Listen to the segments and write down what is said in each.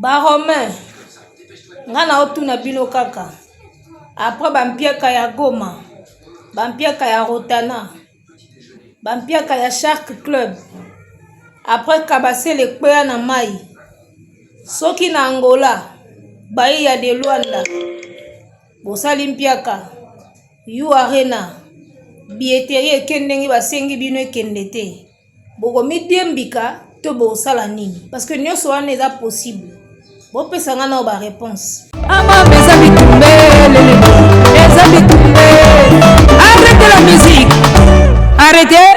Ba romain nga naotuna bino kaka après ba mpiaka ya Goma ba mpiaka ya Rotana ba mpiaka ya Shark Club après Kabasele ekweya na mayi soki na Angola Bahia de Luanda bosali mpiaka U Arena billetterie eke ndenge basengi bino ekende te. Bokomidiembika to bokosala nini? Parce que nionso wana eza possible. Bopesa nga nao ba reponse. Amama eza bitumbe lele eza bitumbe. Arrêtez la musique. Arrêtez.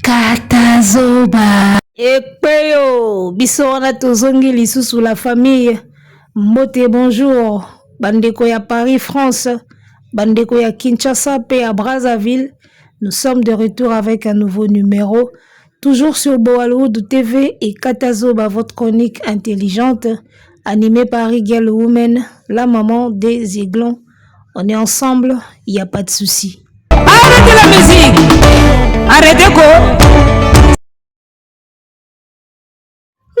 Kata zoba. Ekpeyo biso wana tozongi lisusu la famille mbote bonjour bandeko ya Paris France bandeko ya Kinshasa pe ya Brazzaville. Nous sommes de retour avec un nouveau numéro, toujours sur Boalwood TV et Katazoba, votre chronique intelligente, animée par Rigel Woman, la maman des aiglons. On est ensemble, il n'y a pas de souci. Arrêtez la musique! Arrêtez quoi?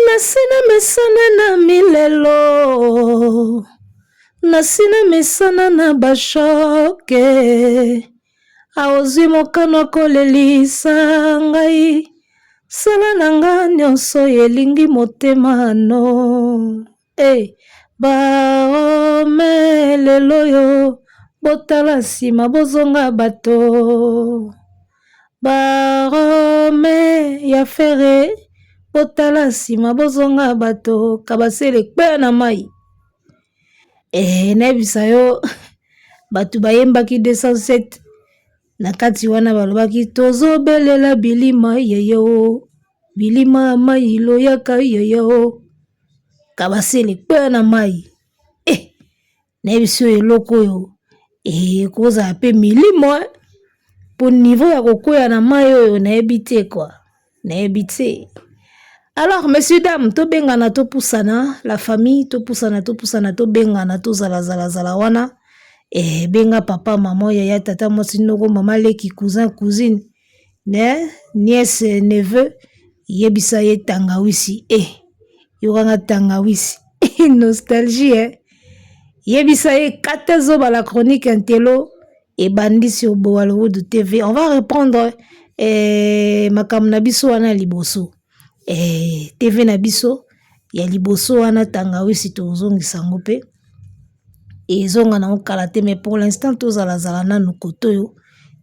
Nasi na mesana na milelo Nasi na mesana na ba choc Aozwi mokano kolelisa ngai Sala na nga nionso elingi motema no eh Ba home lelo oyo botala sima bozonga bato Ba Rome ya Ferre botala sima bozonga bato kabasele kweya na mayi eh nayebisa yo bato bayembaki 207 na kati wana balobaki tozobelela bilima yeyo bilima mayi loyaka yeyo kabasele kweya na mayi eh Nayebisi yo eloko oyo ekozala pe milimo hein po niveau ya kokweya na mayi oyo nayebi te quoi nayebi te. Alors messieurs dames tobengana topusana la famille topusana topusana tobengana tozala zala zala wana eh, benga papa maman yaya tata mwasi noko mama leki cousin cousine ne nièce neveu yebisa ye tangawisi eh yokanga tangawisi nostalgie eh yebisa ye kata zoba la chronique intello ebandi sur Boalwood TV on va reprendre eh, makambo na biso wana ya liboso eh, TV na biso ya liboso wana tangawisi tozongisa yango mpe ezonga nango kala te mais pour l'instant tozalazala nanu kote oyo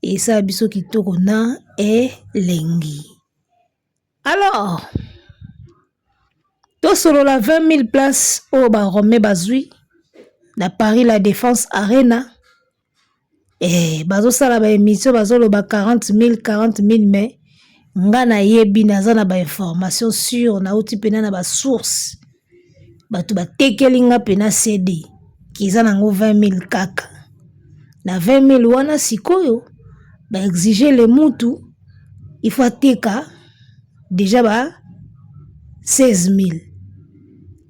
esala biso kitoko na elengi alors tosolola 20 000 place oyo barome bazwi na paris la défense arena eh, bazosala baémission bazoloba 40 000 40 000 mais nga nayebi naza na bainformation sur nauti mpena na basource bato batekeli nga mpena cd eza nango 20 000 kaka na 20 000 wana sikoyo baexige le mutu il faut ateka deja ba 16 000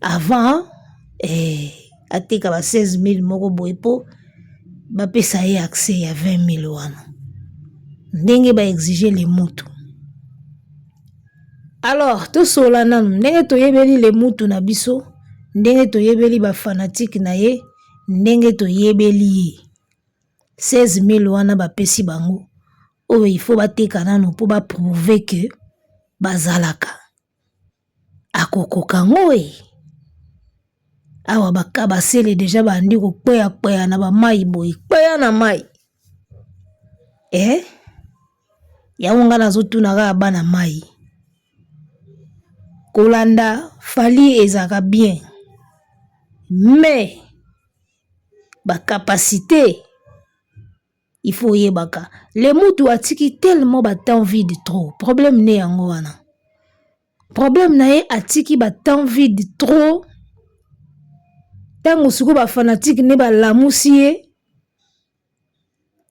avant eh, ateka ba 16 000 moko boye mpo bapesa ye accès ya 20 000 wana ndenge ba exige le mutu alors tosolola nanu ndenge toyebeli le mutu na biso ndenge toyebeli ba fanatique na ye ndenge toyebeli ye 16 000 wana bapesi bango oyo il faut bateka nanu mpo ba prouver que bazalaka akokoka ngo e awa bakabasele deja bandi kokweya-kweya na bamai boye kweya na mai eh? Yango nga nazotuna kaka bana mai kolanda Fally ezalaka bien mais ba capacite il faut oyebaka le mutu atiki tellement ba temps vide trop problème ne yango wana problème na ye atiki ba temps vide trop ntango sikoyo ba fanatique nde balamusi ye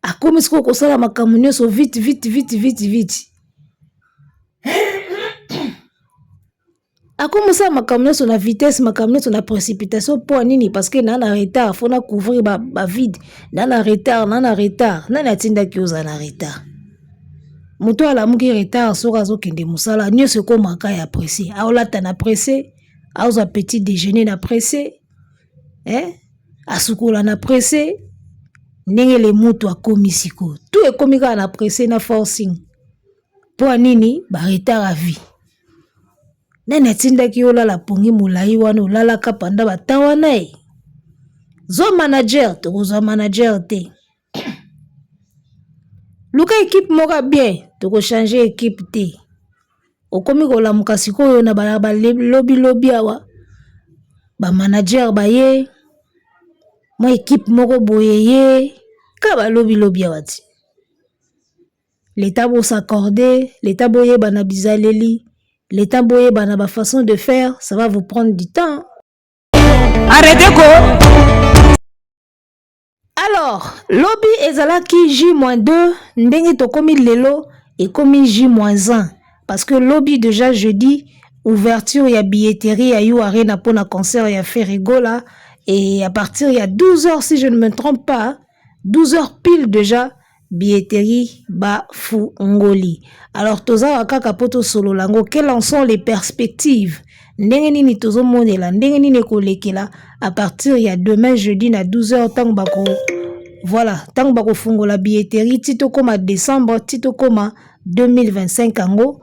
akomi sikoyo kosala makambo nyonso vite vite vite vite vite akomi kosala makambo nyonso na vitesse makambo nyonso na précipitation mpo ya nini parce que naa na retard fo na couvrir bavide ba naa na retard naa na retard nani atindaki ozala na retard moto alamuki retard soki azokende mosala nyonso ekomaka ya presse aolata na presse. Azwa petit déjeuner na presse, eh? Asukola na presse. Ndenge le mutu akomi sikoyo, tout ekomi kaka na presse na forcing. Mpo ya nini? Ba retard à vie. Nani atindaki yo olala pongi molai wana olalaka panda bata wana e? Zwa manager, tokozwa manager te. Luka ekipe moko ya bien, tokochange ekipe te. Okomi kolamuka sikoyo na balobilobi awa, bamanager baye, mwa ekipe moko boye ye, ka balobilobi awa ti. Leta bos'accorder, leta boyebana bizaleli, leta boyebana ba façon de faire, ça va vous prendre du temps. Arrêtez ko. Alors, lobi ezalaki J-2, ndenge tokomi lelo ekomi J-1 parce que lobi déjà jeudi ouverture ya billetterie ya U Arena mpona concert ya Ferre Gola et à partir ya 12h, si je ne me trompe pas, 12h pile déjà billetterie bafungoli. Alors tozala kaka mpo tosolola yango, quelles en sont les perspectives, ndenge nini tozomonela, ndenge nini ekolekela à partir ya demain jeudi na 12h, ntango bako, voilà, ntango bakofungola billetterie ti tokóma décembre, ti tokóma 2025 yango,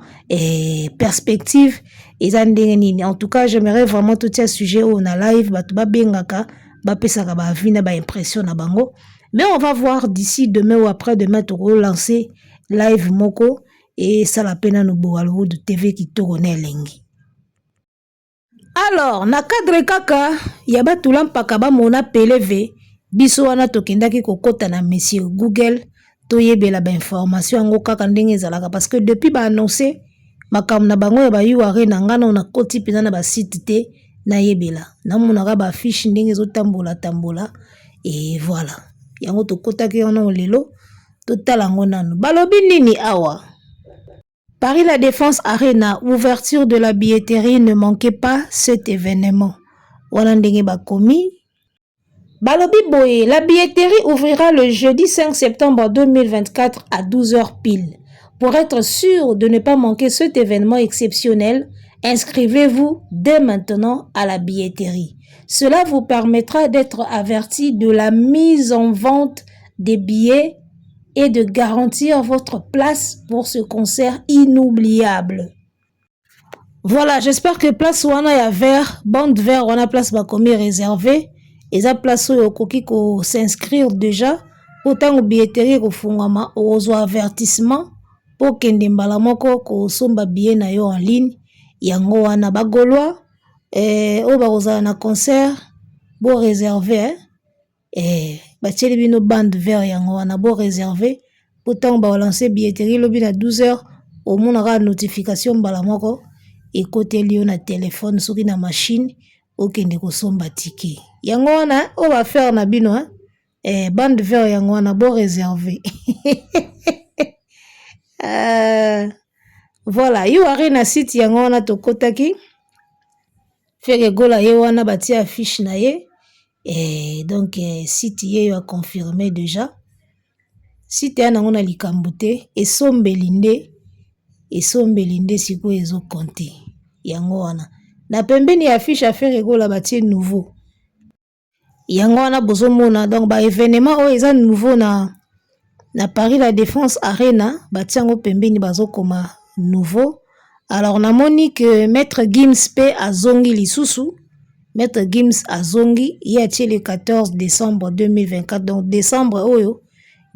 perspective eza ndenge nini? En tout cas, j'aimerais vraiment totia sujet oyo na live, bato babengaka, bapesaka baavis na baimpression na bango. Mais on va voir d'ici demain ou après demain, tokolancer live moko esala mpe nano Bohollywood TV kitoko na elengi. Alors, na cadre kaka ya batula mpaka bamona peleve biso wana, tokendaki kokɔta na monsieur Google, toyebela bainformation yango kaka ndenge ezalaka, parce que depuis baannonce makambo na bango ya ba U Arena, nga nano nakoti mpenza na basite te nayebela, namonaka baaffiche ndenge ezotambola tambola et voilà. Yango tokɔtaki wana lelo, totala yango nano balobi nini awa. Paris La Défense Arena, ouverture de la billetterie, ne manquez pas cet événement. Wana ndenge bakomi. Balobi boye, la billetterie ouvrira le jeudi 5 septembre 2024 à 12h pile. Pour être sûr de ne pas manquer cet événement exceptionnel, inscrivez-vous dès maintenant à la billetterie. Cela vous permettra d'être averti de la mise en vente des billets et de garantir votre place pour ce concert inoubliable. Voilà, j'espère que place wana ya vert, bande vert wana, place bakomi réservé, eza place oyo okoki kos'inscrire déjà po ntango billetterie ekofungwama, okozwa avertissement mpo okende mbala moko kosomba billet na yo en ligne. Yango wana bagaulois oyo bakozala na concert, bo réserve, eh? Batieli bino bande vert, yango wana bo réserve po ntango bakolance billetterie lobi na 12 heures, omonaka notification mbala moko ekoteli yo na telefone soki na machine, okende kosomba ticket. Yango wana oyo baaffaire na bino, bande vert yango wana, bo réserve. Voilà, U Arena site yango wana tokɔtaki. Ferre Gola ye wana, batie affiche na ye. Donc site ye oyo aconfirme déjà site ya nango na likambo te, esombeli nde, esombeli nde sikoyo ezokonte. Yango wana na pembeni ya affiche ya Ferre Gola batie nouveau, yango wana bozomona. Donc baévénement oyo eza nouveau na Paris La Défense Arena, batie yango pembeni, bazokoma nouveau. Alors namoni ke Maître Gims mpe azongi lisusu. Maître Gims azongi, ye atie le 14 décembre 2024, donc décembre oyo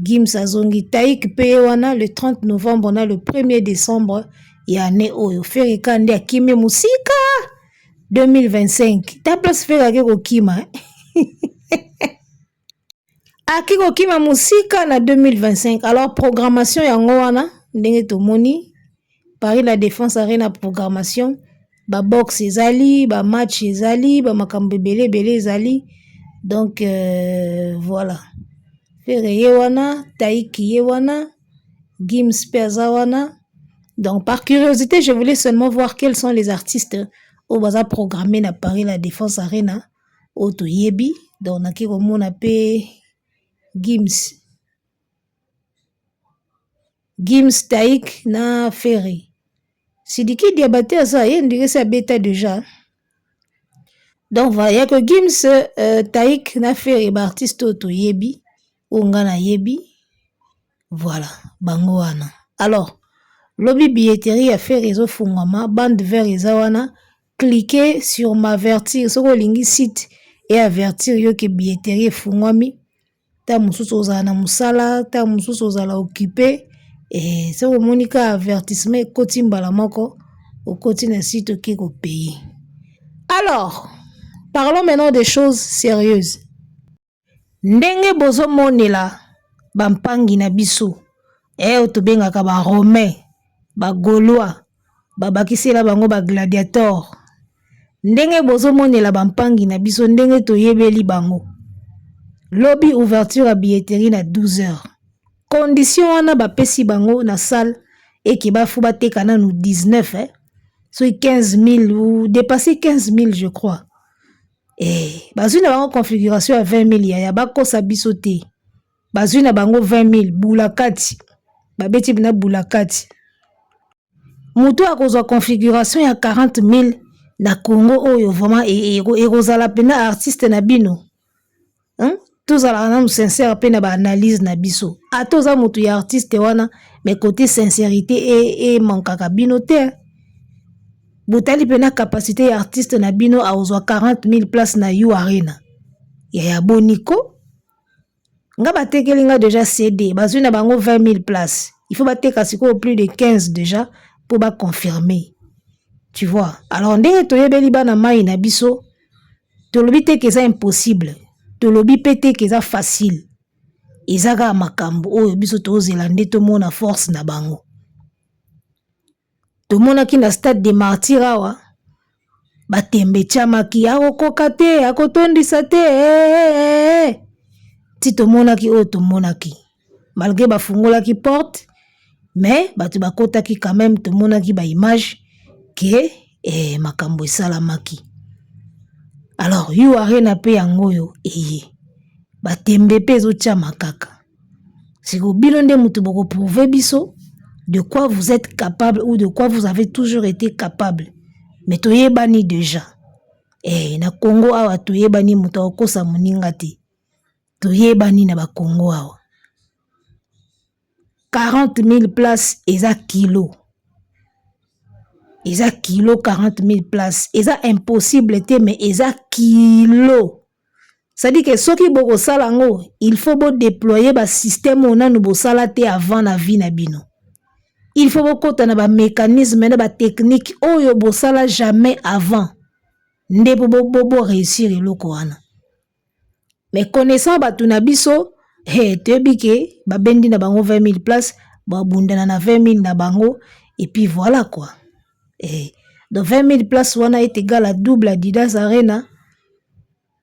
Gims azongi. Taik mpe ye wana le 30 novembre na le 1er décembre ya année oyo. Ferre ka nde akimi mosika 2025. Ta place Ferre ake kokima, ake kokima mosika na 2025. Alors programmation yango wana ndenge tomoni Paris La Défense Arena, programmation babox ezali, bamatch ezali, bamakambo ebele ebele ezali. Donc voilà, Ferre ye wana, Taiki ye wana, Gims mpe aza wana. Donc par curiosité, je voulais seulement voir quels sont les artistes oyo baza programmé na Paris La Défense Arena oyo toyebi. Donc naki komona mpe Gims, Taik na Ferre. Sidiki Diabate aza ye, ndenge esi abeta déjà. Donc voilà, ya que Gims, Taik na Ferre, ba artiste oyo toyebi, oyo nga nayebi, voilà, bango wana. Alors lobi billetterie ya Ferre ezofungwama, bande vert eza wana. Cliquez sur m'avertir soki olingi site e avertir yo ke billetterie efungwami. Ta mosusu ozala na mosala, ta mosusu ozala occupé, e soki omoni ka avertissement ekoti mbala moko, okoti na site, oke kopaye. Alors, parlons maintenant des choses sérieuses. Ndenge bozomonela bampangi na biso oyo tobengaka Baromain, Bagaulois, babakisela bango Bagladiator, ndenge bozomonela bampangi na biso, ndenge toyebeli bango, lobi ouverture ya billetterie na 12 heures. Condition wana bapesi bango na salle eke bafu bateka nanu 19, soki 15 000 ou dépasser 15 000, je crois. Bazwi na bango configuration ya 20 000. Yaya, bakosa biso te, bazwi na bango 20 000 bula kati, babeti mpena bula kati. Moto akozwa configuration ya 40 000 na Congo oyo, vraiment ekozala mpena artiste na bino, hein? Tozalaka nanu sincère mpe na baanalyse na biso. Ata oza moto ya artiste wana, mais côté sincérité emankaka bino te. Botali mpena capacité ya artiste na bino akozwa 40 000 place na U Arena. Yaya, boniko nga batekeli nga déjà CD, bazwi na bango 20 000 place, il faut bateka sikoyo plus de 15 déjà mpo baconfirme, tu vois. Alors ndenge toyebeli bana mai na biso, tolobi te ke eza impossible, tolobi mpe te ke eza facile. Eza kaka makambo oyo biso tozela nde tomona force na bango. Tomonaki na Stade de Martyr awa, batembe etiamaki, akokoka te, akotondisa te. Eh, eh, eh. Ti tomonaki oyo tomonaki, malgré bafungolaki porte, mais bato bakotaki quand même. Tomonaki baimage ke makambo esalamaki. Alors U Arena mpe yango oyo eye, batembe mpe ezotiama kaka. Siko bino nde moto bokoprouve biso de quoi vous êtes capable ou de quoi vous avez toujours été capable. Mais toyebani déjà, na Congo awa toyebani, moto akokosa moninga te. Toyebani na Bakongo awa, 40 000 place eza kilo, eza kilo. 40 000 place eza impossible te, mais eza kilo. C'est-à-dire que soki bokosala yango, il faut bodéployer basystème oyo nanu bosala te avant na vie na bino. Il faut bokɔta na bamécanisme na batechnique oyo bosala jamais avant nde po boréussir eloko wana. Mais connaissant bato na biso, hey, toyebi ke babendi na bango 20 000 place, babundana na 20 000 na bango, et puis voilà quoi. Donc 20 000 place wana est égal à double Adidas Arena,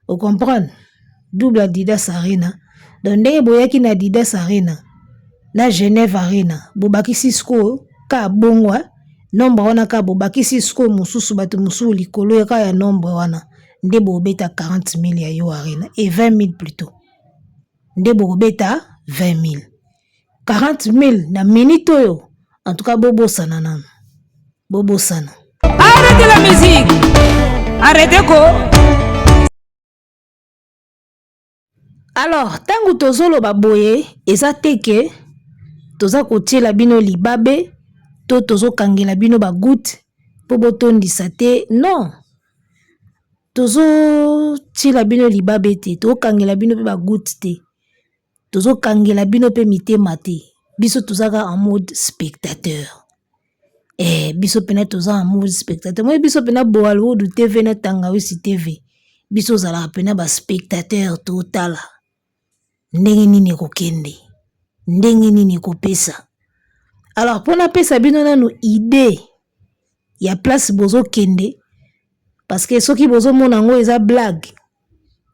ocomprendre? Double Adidas Arena. Donc ndenge boyaki na Adidas Arena na Genève Arena, bobakisi sikoyo ka bongo nombre wana, kaka bobakisi sikoyo mosusu, bato mosusu likolo kaka ya nombre wana, nde bobeta 40 000 ya U Arena et 20 000 plutôt, nde bokobeta 20 000. 40 000 na minute oyo, en tout cas bobosana nanu, bobosana. Arrêtez la musique, arrêtez ko. Alors ntango tozoloba boye, eza te ke toza kotiela bino libabe to tozokangela bino bagoutte mpo botondisa te. Non, tozotiela bino libabe te, tokangela bino mpe bagoutte te, tozokangela bino mpe mitema te. Biso tozaka en mode spectateur. Biso mpena toza en mode spectateur. Moi, biso mpena Boalwood TV na Tangawisi TV, biso ozalaka mpena baspectateur, totala ndenge nini ekokende, ndenge nini ekopesa. Alors mpona apesa bino nanu idée ya place bozokende, parce que soki bozomona yango eza blague,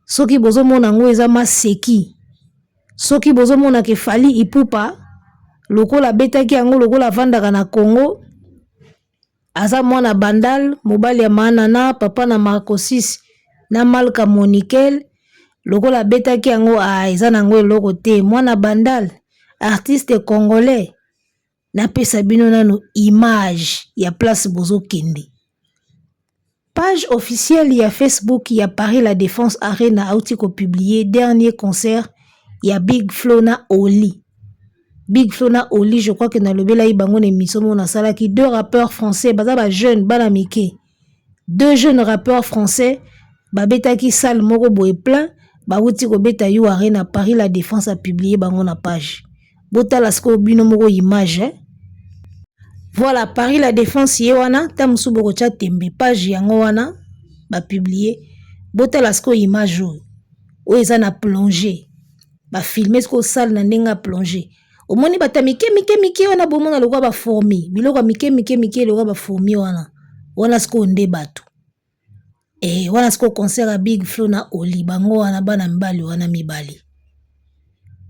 soki bozomona yango eza maseki, soki bozomona ke Fally Ipupa lokola abetaki yango, lokola avandaka na Congo, aza mwana Bandal, mobali ya Manana, papa na Marcosis na Malka Monikel, lokola abetaki yango, ah, eza nango eloko te, mwana Bandal, artiste congolais. Napesa bino nanu image ya place bozokende. Page officielle ya Facebook ya Paris La Defense Arena auti ko publier dernier concert ya Big Flo na Oli. Big Flo na Oli, je crois que nalobelaki bango na émission moko nasalaki, deux rappeurs français, baza ba jeunes bana mike. Deux jeunes rappeurs français babetaki salle moko boye plein, bawuti kobeta U Arena Paris La Défense a publier bango na page. Botala sikoyo bino moko image eh? Voilà, Paris La Défense ye wana, ta mosusu bokotya tembe page yango wana bapublie. Botala sikoyo image oyo, oyo eza na plongée, bafilme sikoyo salle na ndenge ya plongée. Omoni bato ya mike mike mike wana, bomona lokola bafourmi, biloko ya mike mike mike lokola bafourmi wana wana sikoyo nde bato eh, wana sikoyo concert ya Big Flo na Oli, bango wana bana mibali wana mibale.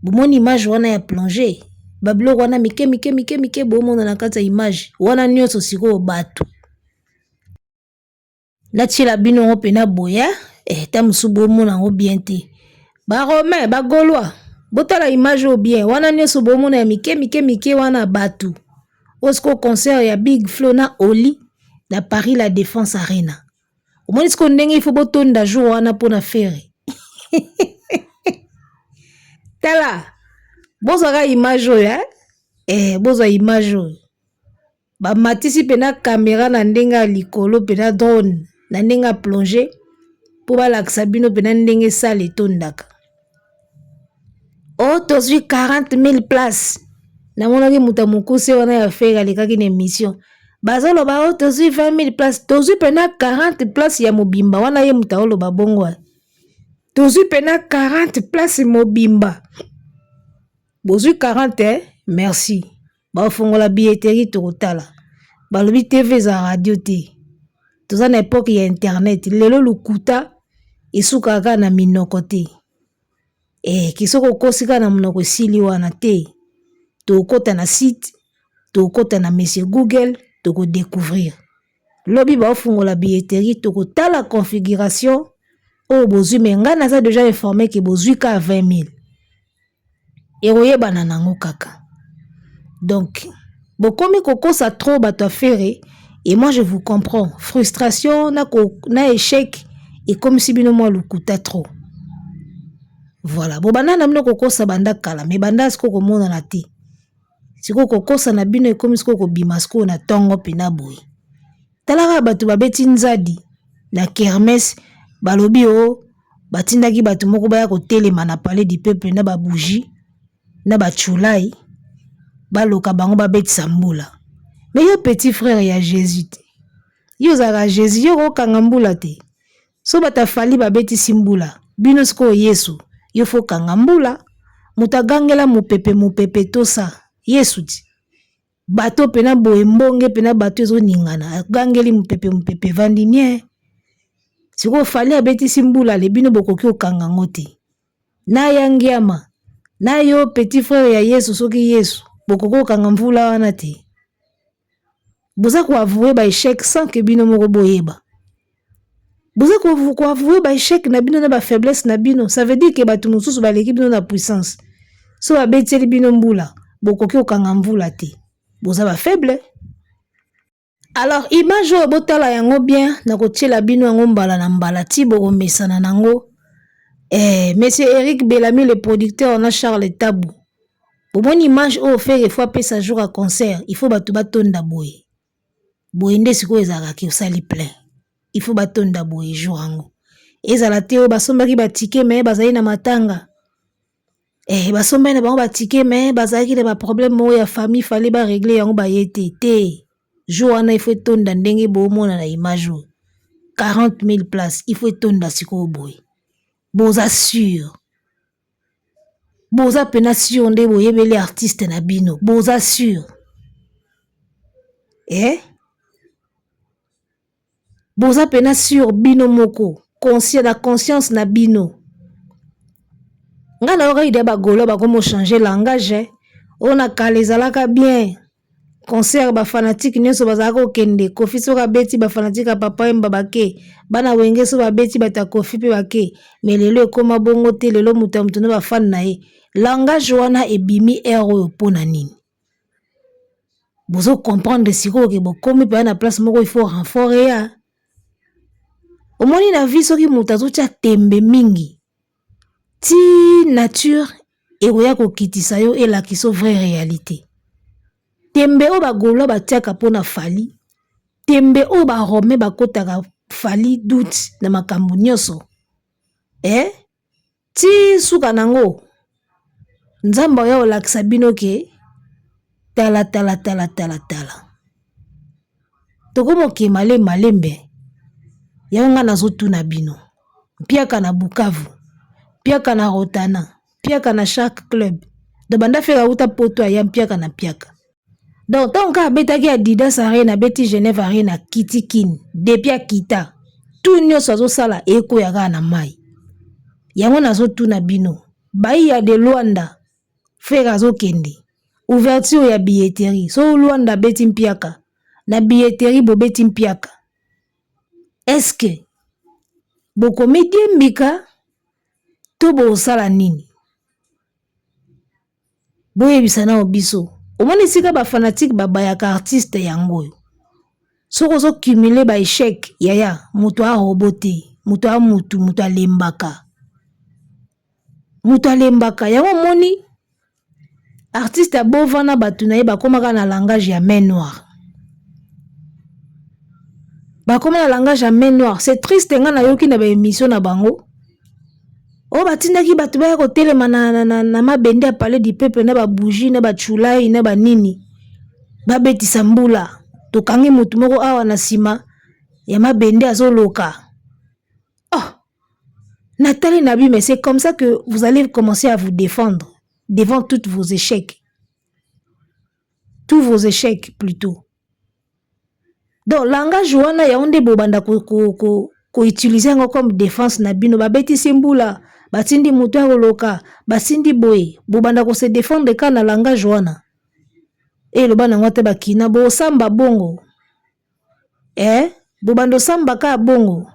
Bomoni image wana ya plongée, babiloko wana mike mike mike mike bomona na kati ya image wana nyonso sikoyo bato. Natiela bino yango mpena boya eh, ta mosusu bomona yango bien te. Baromain, bagaulois, botala image oyo bien, wana nyonso bomona ya mike mike mike wana bato. Oyo sikoyo concert ya Big Flo na Oli na Paris La Défense Arena. Omoni sikoyo ndenge il faut botonda jour wana mpona Ferre. Tala, bozwaka image oyo eh? Eh, bozwa image oyo. Bamatisi mpena kamera na ndenge ya likolo, mpena drone na ndenge ya plongée mpo balakisa bino mpena ndenge salle etondaka. O tozwi 40 000 place. Namonaki moto ya mokuse wana ya Ferre alekaki na émission, bazoloba o tozwi 20 000 place, tozwi mpena 40 place ya mobimba wana. Ye moto aoloba bongo, tozwi mpena 40 place mobimba. Bozwi 40 eh? Merci. Bafongola billetterie tokotala. Balobi TV eza radio te, toza na époque ya internet. Lelo lokuta esukaka kaka na minoko te. Eh, soki okosi kaka na monoko esili wana te. Tokokɔta na site, tokokɔta na monsieur Google, tokodécouvrir. Lobi baofungola billetterie, tokotala configuration oyo bozwi. Me ngai naza déjà informé ke bozwi ka 20 000, ekoyebana nango kaka. Donc bokomi kokosa trop bato ya Ferre, et moi je vous comprends, frustration na échec ekomisi bino mwa lokuta trop. Voilà, bobanda na bino kokosa banda kala, me banda sikoyo komonana te. Sikoyo kokosa na bino ekomi sikoyo kobima sikoyo na ntongo mpena boye. Tala kaka bato babeti nzadi na kermesse, balobi o batindaki bato moko baya kotelema na Palais du Peuple na babougie na bachulai, baloka bango babetisa mbula. Me yo petit frère ya Jésus te, yo ozalaka Jésus, yo kokanga mbula te. So bato afali babetisi mbula, bino sikoyo Yesu, yo fo kanga mbula. Moto agangela mopepe, mopepe tosa Yesu ti bato mpena boye, mbonge mpena bato ezoningana, agangeli mopepe, mopepe evandi nie. Sikoyo Fally abetisi mbula le, bino bokoki kokanga yango te. Na ya ngiama na yo petit frère ya Yesu, soki Yesu, bokoki kokanga mvula wana te. Boza koavouer baéchec sans ke bino moko boyeba. Boza koavouer baéchec na bino na bafaiblesse na bino. Ça veut dire ke bato mosusu baleki bino na puissance. So babetieli bino mbula, bokoki kokanga mvula te, boza bafaible. Alors image oyo botala yango bien, nakotiela bino yango mbala na mbala ti bokomesana nango. Eh, monsieur Eric Bellamy le producteur na Charles Tabu, bomoni image oyo. Ferre faut apesa jour ya concert, il faut bato batonda boye boye. Nde sikoyo ezalaka ke osali plein, il faut batonda boye jour yango. Ezala te oyo basombaki batike me bazali na matanga, eh, basombaki na bango batike me bazalaki na baproblème moko ya famille, fallait barégler yango, baye te te. Jour wana il faut etonda ndenge bomona na image oyo, 40 000 place, il faut etonda sikoyo boye. Boza sûr, boza mpena sûr nde boyebeli artiste na bino, boza sûr eh? Boza mpena sûr bino moko, conscient na conscience na bino. Ngai nayoka idée, bagaulois bakomi ochanger langage eh? Oyo na kala ezalaka bien, concert bafanatike nyonso bazalaka kokende. Koffi soki abeti, bafanatike ya Papa Yemba bake, bana Wenge so babeti, bato ya Koffi mpe bake. Me lelo ekóma bongo te. Lelo moto ya moto na bafane na ye. Langage wana ebimi ere oyo mpona nini? Bozo comprendre sikoyo ke bokomi mpenza na place moko, il faut renfort eya. Omoni na vie soki moto azotia tembe mingi ti nature ekoya kokitisa yo elakisa yo vraie réalité. Tembe oyo ba gaulois batiaka mpo na Fally, tembe oyo ba romain bakotaka Fally doute na makambo nyonso eh? Ti suka nango Nzambe aya kolakisa bino ke tala tala tala tala tala tokomoke malembe malembe yango ngai nazotuna bino mpiaka na Bukavu mpiaka na Rotana mpiaka na Shark Club donc banda Ferre auta poto aya mpiaka na mpiaka. Donc ntango kaka abetaki Adidas Arena, abeti Genève Arena, akiti Kin, depuis akita tout nyonso azosala ekoya kaka na mai. Yango nazotuna bino bayi ya de Luanda, Ferre azokende ouverture ya billetterie, so Luanda abeti mpiaka na billetterie, bobeti mpiaka, est-ce bokomi diembika to bosala nini? Boyebisa nao biso. Omoni esika bafanatike babayaka artiste yango oyo, soki ozocumuler ba échec yaya, moto arobo te, moto a mutu, moto alembaka, moto alembaka. Yango omoni artiste abovana, bato na ye bakomaka na langage ya main noire, bakoma na langage ya main noire. C'est triste. Nga nayoki na baémission na bango oyo batindaki bato baya kotelema na mabende ya Palais du Peuple na babougie na bachulai na banini, babetisa mbula. Tokangi motu moko awa na nsima ya mabende azoloka. Oh, natali na bi, mais c'est comme ça que vous allez commencer à vous défendre devant toutes vos échecs, tous vos échecs plutôt. Donc langage wana yango nde bobanda koutiliser yango comme défense na bino. Babetisi mbula, batindi moto ya koloka, basindi boye, bobanda kose défendre kaka na langage wana. Eloba nango te, bakina bosamba bongo, eh? Bobanda osamba kaka bongo,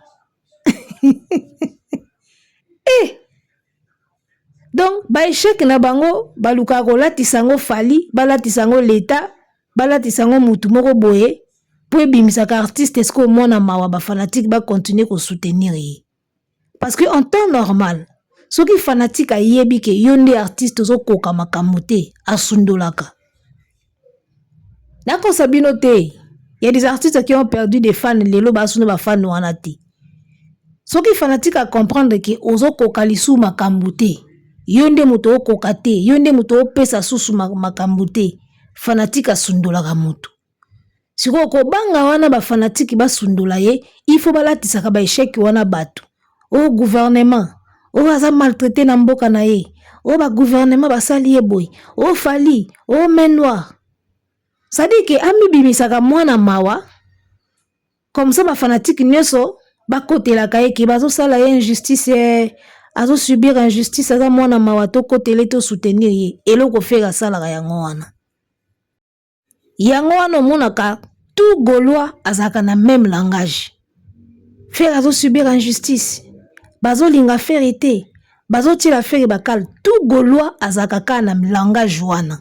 eh! Donc baéchec na bango balukaka kolatisa yango Fally, balatisa yango leta, balatisa yango mutu moko boye mpo ebimisaka artiste. Eske omona mawa, bafanatike bacontinuer kosoutenir ye? Parce que en temps normal, soki fanatique ayebi ke yo nde artiste ozokoka makambo te, asundolaka. Nakosa bino te, y a des artistes qui ont perdu des fans, lelo basuna bafans wana te. Soki fanatique acomprendre ke ozokoka lisusu makambo te, yo nde moto okoka te, yo nde moto opesa susu makambo te, fanatique asundolaka moto. Sikoyo kobanga wana bafanatike basundola ye, il faut balatisaka baéchec wana bato oyo, gouvernement oyo aza maltraité na mboka na ye, oyo bagouvernement basali ye boye, oyo Fally, oyo main noire. C'est-à-dire ke amibimisaka mwana mawa comme ça, bafanatike nyonso bakotelaka ye ke bazosala ye injustice, azosubir injustice, aza mwana mawa, tokotele, tosoutenir ye. Eloko Ferre asalaka yango wana. Yango wana omonaka tout gaulois azalaka na même langage: Ferre azosubir injustice, bazolinga Ferre te, bazotiela Ferre bakale. Tout gaulois azalaka kaka na langage wana.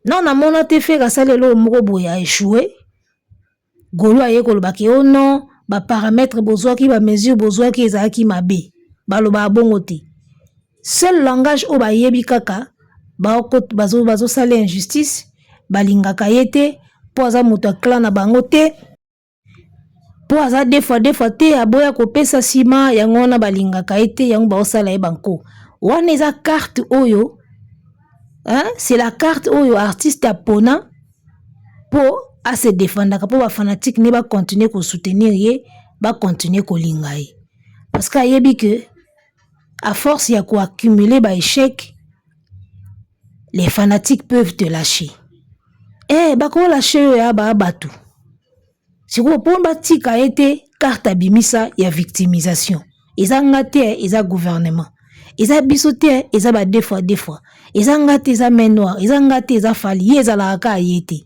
Non, namona te Ferre asali eloko moko boye aéchoué, gaulois aye kolobaki: o oh non, baparamètre bozwaki, bamesure bozwaki ezalaki mabe. Balobaka bongo te. Seul langage oyo bayebi kaka, bazosala injustice, balingaka ye te mpo aza moto ya clan na bango te, mpo aza deux fois deux fois te, aboya kopesa nsima, yango wana balingaka ye te, yango baosala ye banko wana. Eza carte oyo, hein? C'est la carte oyo artiste apona mpo ase défendaka, mpo bafanatike nde bacontinuer kosoutenir ye, bacontinuer kolinga ye, parce que ayebi ke à force ya koaccumuler baéchec, les fanatiques peuvent te lâcher. Eh, bakolâcher oyo ya baa bato. Sikoyo mpo batika ye te, carte abimisa ya victimisation: eza nga te, eza gouvernement, eza biso te, eza ba deux fois deux fois, eza nga te, eza main noire, eza nga te, eza Fally. Ye ezalaka kaka ye te,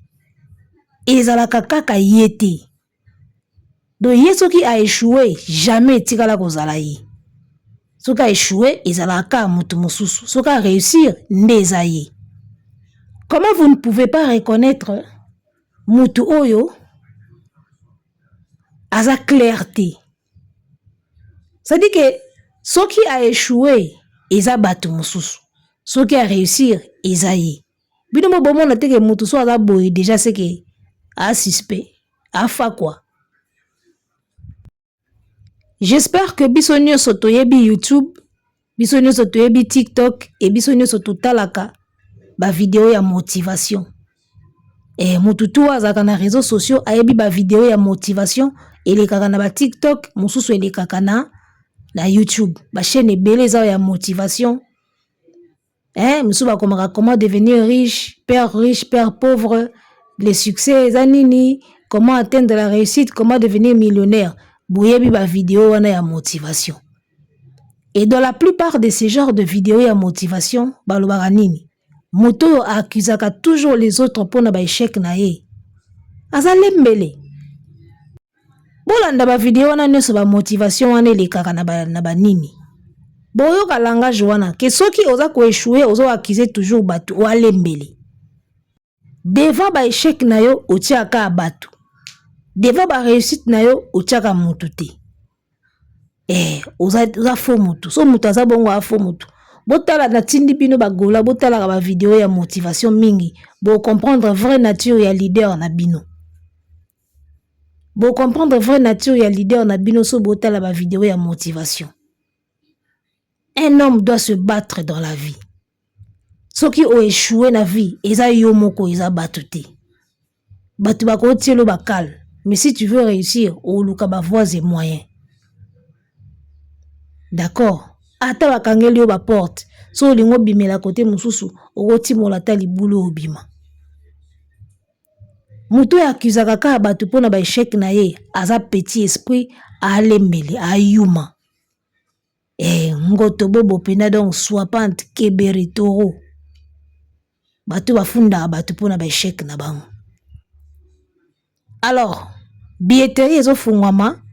ezalaka kaka ye te. Donc ye soki aéchoué, jamais etikala kozala ye. Soki aéchoué, ezalaka kaka moto mosusu. Soki aréussir, nde eza ye. Comment vous ne pouvez pas reconnaître motu oyo aza clair te? C'est-à-dire que soki a échoué eza bato mosusu, soki a réussir eza ye. Bino mo bomona te ke motu so aza boye déjà c'est que a suspect afa quoi. J'espère que biso nyonso toyebi YouTube, biso nyonso toyebi TikTok e biso nyonso totalaka bavideo ya motivation. E motu tu azalaka na réseaux sociaux ayebi bavideo ya motivation elekaka na baTikTok, mosusu elekaka na YouTube. Bachaîne ebele eza ya motivation, eh, mosusu bakomaka comment devenir riche, père riche, père pauvre, le succès eza nini, comment atteindre la réussite, comment devenir millionnaire. Boyebi bavideo wana ya motivation. Et dans la plupart de ces genres de vidéos ya motivation, balobaka nini? Moto oyo accusaka toujours les autres mpona baéchec na ye aza lembele. Bolanda bavideo wana nyonso, bamotivation wana elekaka na banini, boyoka langage wana ke soki oza koéchouer, ozoaccuser toujours bato, oalembele. Devant baéchec na yo otiaka bato, devant baréussite na yo otiaka motu te. Oza faux motu. So moto aza bongo, afaux motu. Botala, natindi bino bagola, botalaka bavideo ya motivation mingi, bocomprendre vraie nature ya leader na bino. Bocomprendre vraie nature ya leader na bino so botala bavideo ya motivation. Un homme doit se battre dans la vie. Soki oéchoué na vie, eza yo moko, eza bato te. Bato bakotiela bakale, mais si tu veux réussir, oluka bavoies et moyens, d'accord? Ata bakangeli yo baporte, so olingi obimela kote mosusu, okotimola ata libulu, obima. Moto oyo accusaka kaka bato mpona baéchec na ye aza petit esprit, alembele, ayuma. Ngoto bobo mpena, donc swapante kebere toro. Bato bafundaka bato mpona baéchec na bango. Alors billetterie ezofungwama.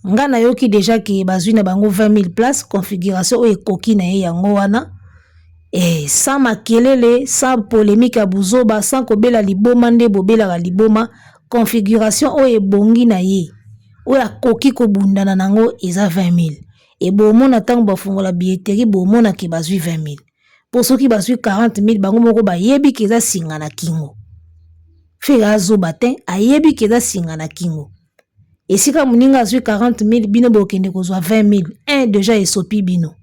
Nga nayoki déjà ke bazwi na bango 20 000 place. Configuration oyo ekoki na ye yango wana, sans makelele, sans polémique ya buzoba, sans kobela liboma nde bobelaka liboma. Configuration oyo ebongi na ye, oyo akoki kobundana nango, eza 20 000. E bomona ntango bafungola billetterie, bomonake bazwi 20 000. Mpo soki bazwi 40 000, bango moko bayebi ke eza singa na kingo. Ferre azoba te, ayebi ke eza singa na kingo. Esika moninga azwi 40 000, bino bokende kozwa 20 000, un déjà esopi bino.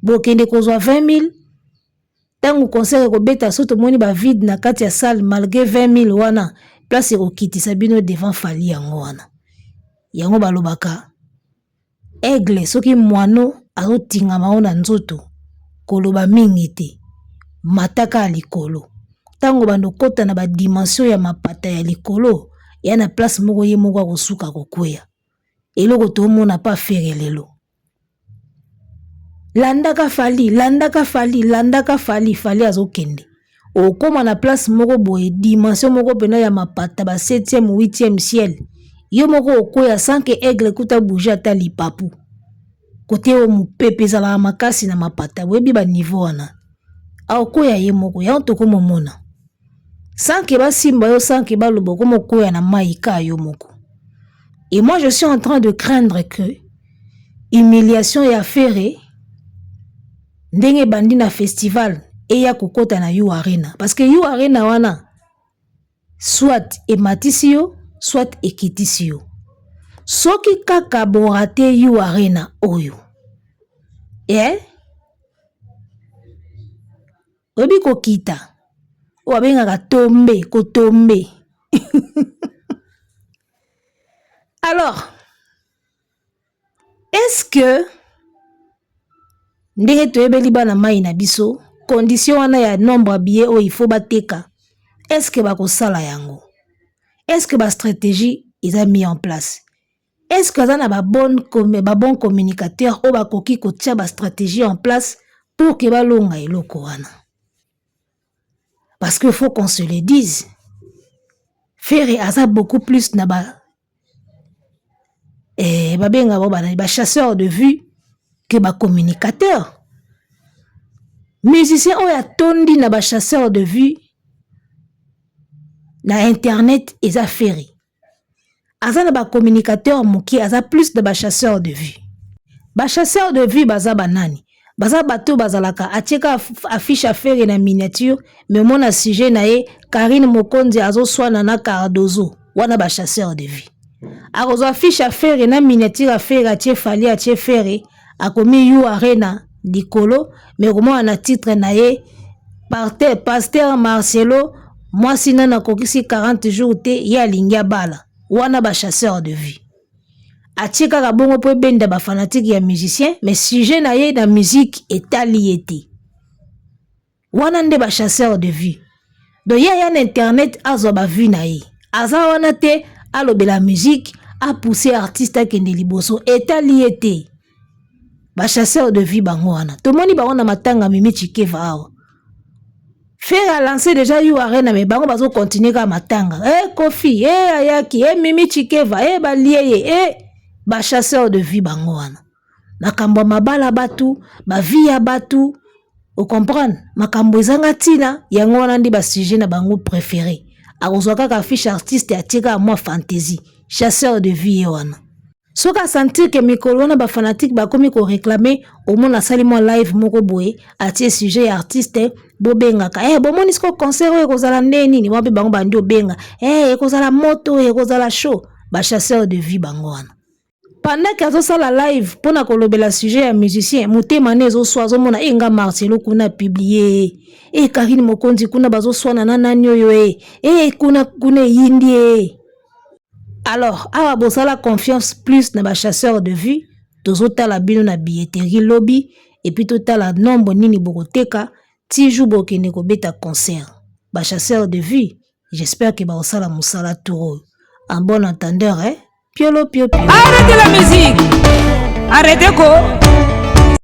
Bokende kozwa 20 000, ntango concert ekobeta, so tomoni bavide na kati ya salle malgré 20 000 wana, place ekokitisa bino devant Fally. Yango wana yango balobaka aigle, soki mwano azotingama o na nzoto, koloba mingi te, mataka ya likolo. Ntango bando okɔta na badimension ya mapata ya likolo, ya na place moko, ye moko akosuka kokweya. Eloko tomona pa Ferre lelo, landaka Fally, landaka Fally, landaka Fally. Fally azokende, okóma na place moko boye, dimension moko mpena ya mapata, ba 7e 8e ciel, yo moko okwea sans que aigle kuta bouge ata lipapu. Kote oyo mopepe ezalaka makasi na mapata, boyebi baniveau wana, aokwea ye moko. Yango tokomomona sans que basimba yo, sans que baloba, okoma okwea na mai ka yo moko. Et moi, je suis en train de craindre que humiliation ya Ferre ndenge ebandi na festival eya kokɔta na U Arena, parce que U Arena wana, soit ematisi yo, soit ekitisi yo. Soki kaka borater U Arena oyo, oyebi kokita oyo babengaka tombe, kotombe. Alors est-ce que ndenge toyebeli bana mai na biso, condition wana ya nombre ya billet oyo il faut bateka, est-ce que bakosala yango? Est-ce que bastratégie eza mis en place? Est-ce que aza na babon communicateur oyo bakoki kotia bastratégie en place pour ke balonga eloko wana? Parce que faut qu'on se le dise, Ferre aza beaucoup plus na ba babenga bango banani, bachasseur de vue ke bacommunicateur. Musicien oyo atondi na bachasseur de vue na internet eza Ferre. Aza na bacommunicateur moke, aza plus na bachasseur de vue. Ba chasseurs de vue baza ba nani? Baza bato bazalaka atie ka affiche ya Ferre na miniature mais omona sujet na ye Carine Mokonzi azoswana na Cardozo, wana ba chasseurs de vue. Akozwa affiche ya Ferre na miniature ya Ferre atie Fally atie Ferre akomi U Arena likolo mais okomona na titre na ye Pasteur Marcelo mwasi nani akokisi 40 jours te ye alingi abala, wana ba chasseurs de vue. Atie kaka bongo mpo ebenda ba fanatique ya musicien mais sujet na ye na musique etali ye te. Wana nde ba chasseur de vue. Donc ye aya na internet azwa ba vue na ye, aza wana te alobela musique apousse artiste akende liboso, etali ye te. Ba chasseur de vue bango wana tomoni bango na matanga Mimi Tshikeva awa. Ferre a lancé déjà U Arena mais bango bazo continuer kaka matanga. Eh Koffi, eh ayaki, eh Mimi Tshikeva, eh balie ye, eh ba chasseur de vue bango wana. Makambo ya mabala batu, ba vie ya batu, o comprendre? Makambo ezanga ntina, yango wana nde ba sujet na bango préféré. Akozwa kaka affiche artiste atie kaka mwa fantaisie. Chasseur de vue ye wana. Soki asentir ke mikolo wana ba fanatique bakomi ko réclamer, omona asali mwa live moko boye, atie sujet ya artiste, bobengaka. Eh, bomoni siko concert oyo ekozala nde nini? Mwa mpe bango bandi obenga. Eh, ekozala moto, ekozala chaud. Ba chasseur de vue bango wana. Pendant que azosala live mpona kolobela sujet ya musicien, motema ne ezoswa, azomona e nga Marcelo kuna publie, e Karine Mokonzi kuna bazoswana na nani oyo e, e kuna kuna eyindi e. Alors awa bosala confiance plus na ba chasseur de vue, tozotala bino na billetterie lobi et puis totala nombre nini bokoteka ti jour bokende kobeta concert. Ba chasseur de vue, j'espère que bakosala mosala tour oyo. En bon entendeur, eh? Piolo pio pio. Arrêtez la musique. Arrêtez ko.